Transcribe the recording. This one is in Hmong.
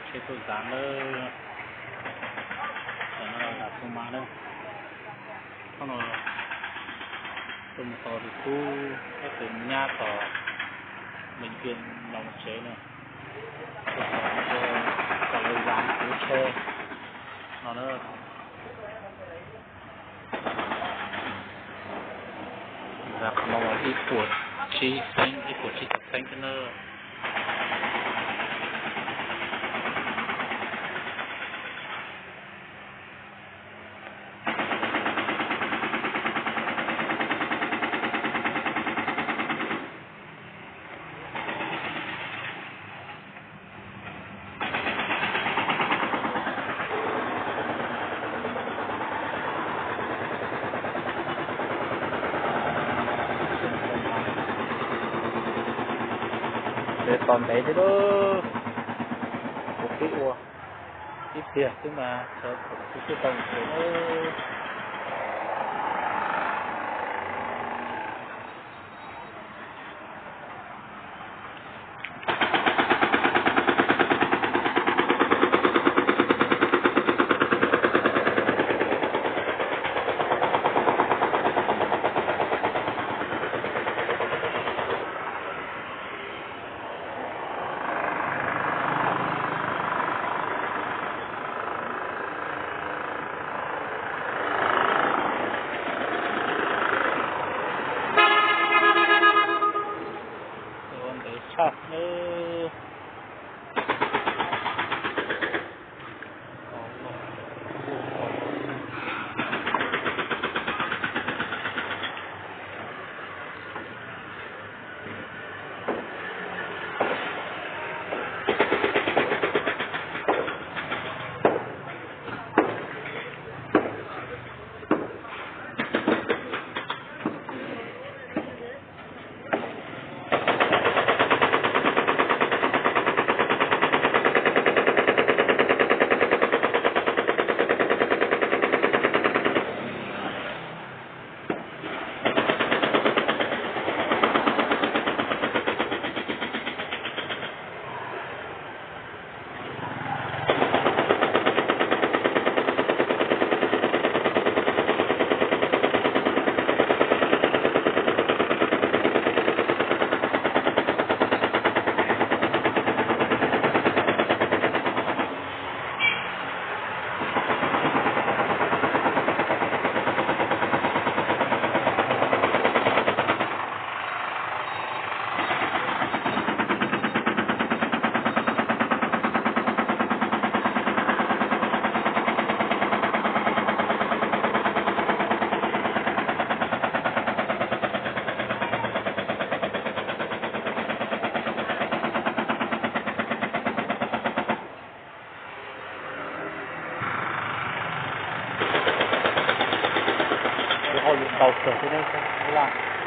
Tsheb tuaj zav lawm. Tam no zav tau mas na. Thaum no tuaj mus tau tus tub, tus tub nyab tom bệnh viện los mus tsev na. Tuaj tos lawv zav lub tsheb no na. Zav qhov no ib puas tsib xeeb, ib puas tsib caug xeeb thiab na. Tos ntev thiab lauj, kuv pib ua ib pliag xwb mas sawv daws kuj tau mus tsev na. Ua ntev tshaj nawb. Lub hauj lwm ntau kawg thiab ne.